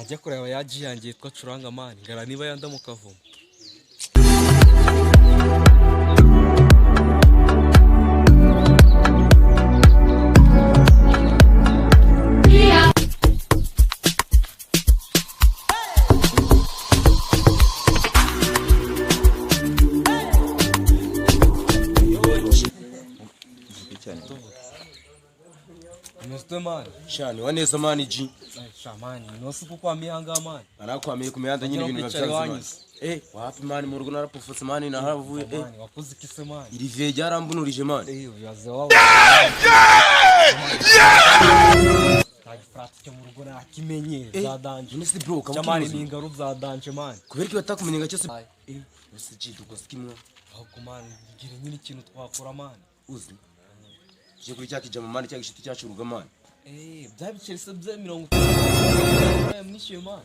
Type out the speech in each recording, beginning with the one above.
Njya kureba ya G yanjye yitwa Curanga man, ngara niba yanda mu kavumo. Umeze man? Shani wa neza man G. Sha man, nose uko kwamiye ahangaha man. Anakwamiye ku mihanda nyine, ibintu Kwicara biba iwanyu. byanze. Wapi man, mu rugo narapufutse man, narahavuye. Man, wakoze iki se man? Iri viye ryarambunurije man. Uyaze waba. Nta gifurati cyo mu rugo nakimenye bya danger. None se bro, ukaba Cya man ukimuzi? ni ingaru bya danger man. Kubera ko batakumenye cyose. Nose G, dukoze kimwe. Ahubwo man, gira nyine ikintu twakora man. Uzi. Tujye kuri cya kijama man, cya gishiti cyacu ruga man. Bya biceri se bya 50 mwishyuye man?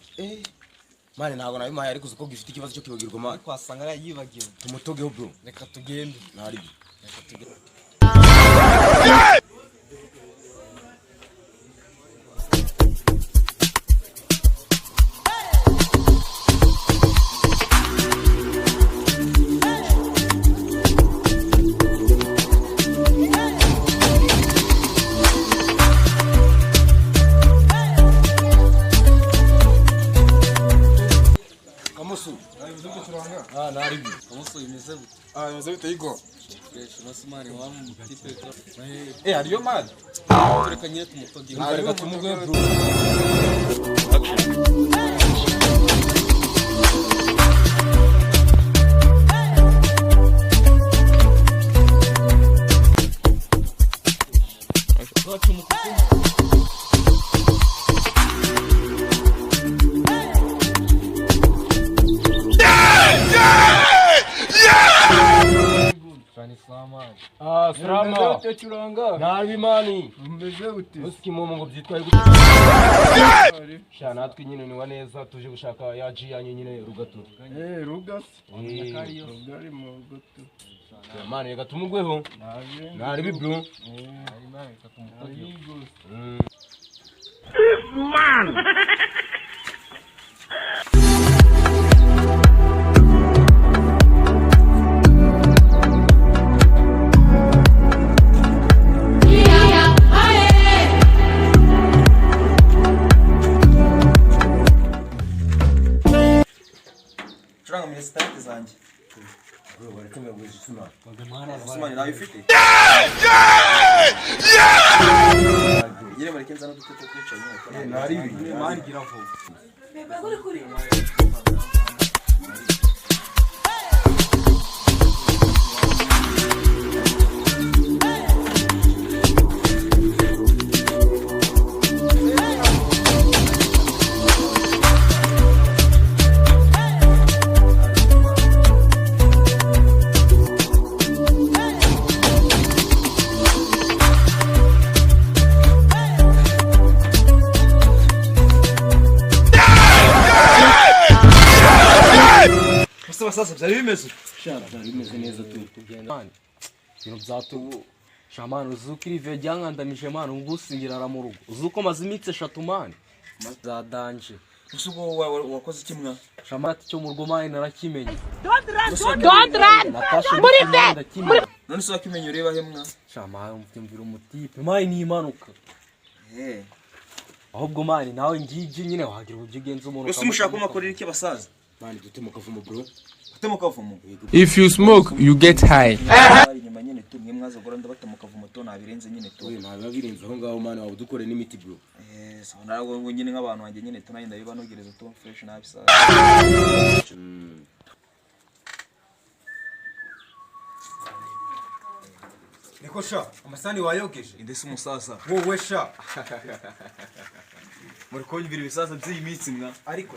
Man, ntabwo nabimuhaye, ariko uzi ko gifite ikibazo cyo kwibagirwa man. Ariko wasanga yarayibagiwe. Tumutogeho bro. Reka tugende. Ntari byo. Reka tugende. Kamusu. Ah, ntari byo. Kamuso, imeze gute? Ah, bimeze bite Igor? Fresh, nose man, wa mutipe. Hariyo man. Reka nyine tumutogeho. Reka tumugeho bro. Wacu umukuku. Ah, salama. Bimeze Curanga? Nabi man. Bimeze bute? Uzi kimomo ngo byitwaye gute? Sha, natwe nyine ni wa neza, tuje gushaka ya G yanyu nyine rugato. Rugas. Rugari mu rugo tu. Man, reka tumugweho. Nabi. Ntari bro. Nabi gose. Curanga muri sitade zanjye. Bro, baretse ngo isima. Usumani nawe ufite? Nyine mureke nzana uduti two kwica nyine. Ntari bi. Man, gira vuba. Ese basaza, byari bimeze? Sha, byari bimeze neza tu. Tugenda man. Ibintu byatubu. Sha man, uzi uko iri viyo ryankandamije man, ubu singirara mu rugo. Uzi uko maze iminsi 3 man. Za danger. Ese ubwo wakoze iki mwa? Sha man, ati cyo mu rugo man narakimenye. Don't run! Natasha muri None se wakimenye ureba he mwa? Sha man, mvira umutipe. Man, ni impanuka. Eh. Ahubwo man, nawe ngigi nyine wagira uburyo ugenza umuntu. Ese mushaka umakorera iki basaza? Man, dute mu kavumo bro. Ute mu kavumo. If you smoke, you get high. Bari inyuma nyine tu, mwe mwaza gora ndabata mu kavumo tu, nabirenze nyine tu. Oye, ntabwo birenze aho ngaho man, waba udukore n'imiti bro. So narago ngo nyine nk'abantu banjye nyine tu, nanjye ndabibanogereza tu, fresh nabisaza. Niko sha, amasani wayogeje. Indese umusaza. Wowe sha. Muri kunyumvira ibisaza by'iyi minsi mwa. Ariko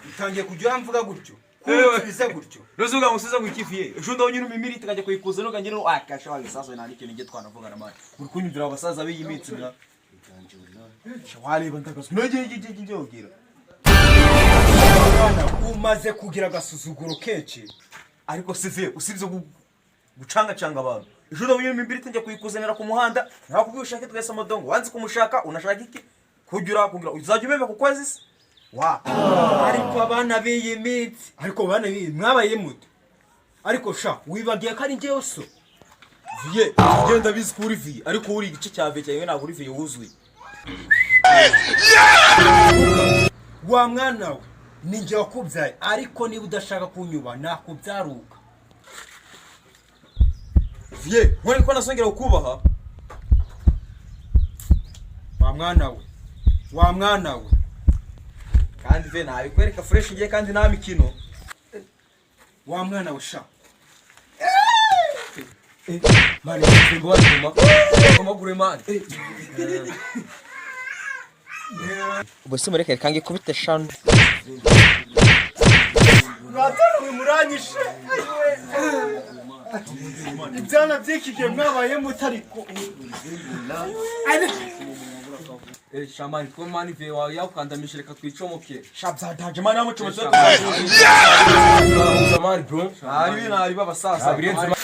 utangiye kujya uramvuga gutyo. Kubiza gutyo. Nuzuga musuza ngo ikifiye. Ejo ndabonye n'umimiri tukajya kuyikuza no kangira no akasha wa bisaza nta n'ikintu ngiye twanavugana man. Muri kunyumvira abasaza b'iyi minsi mwa. Wareba ndagazwe. Ngiye ngiye ngiye ubwira. Mwana, umaze kugira agasuzuguro kenshi. Ariko sive usibye gucangacanga abantu. Ejo ndabonye n'umimiri njya kuyikuzanira ku muhanda. Nakubwiye ushake twese amadongo. Wanze kumushaka unashaka iki? Kugira kugira uzajya ubeba ku kwezi se? Wa. Ariko abana b'iyi minsi. Ariko bana biyi mwabaye muto. Ariko sha, wibagiye ko ari njyewe so. Viye, ugenda bizi ko uri viye, ariko uri igice cya viye cyawe, ntabwo uri viye wuzuye. Wa mwana we, ni njye wakubyaye, ariko niba udashaka kunyuba nakubyaruka. Viye, nkore ko nasongera kukubaha. Wa mwana we, wa mwana we. Kandi ve nabikwereka fresh ngiye, kandi nta mikino. Wa mwana we sha. Mani, mbo watuma amaguru, mani. Ubwo se mureke kange kubite shanu. Mwataruwe, muranyishe. Ibyana by'iki gihe mwabaye mutariko. Eh, shamani two mani, viye wawe yakukandamije, reka twicomoke. Sha, byadaje mani, amucometse. Mani, bro. Ntari ntari b'abasaza. Birenze.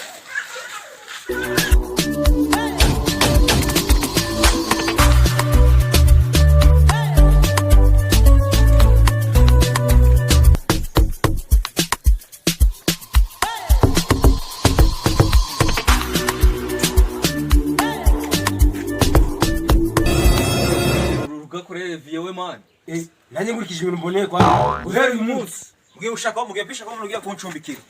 Rugakorere viye we, mani. Nanjye nkurikije ibintu mboneye kwa guhera uyu munsi Mugiye gushaka, mugiye kwishaka umuntu ugiye kuncumbikira.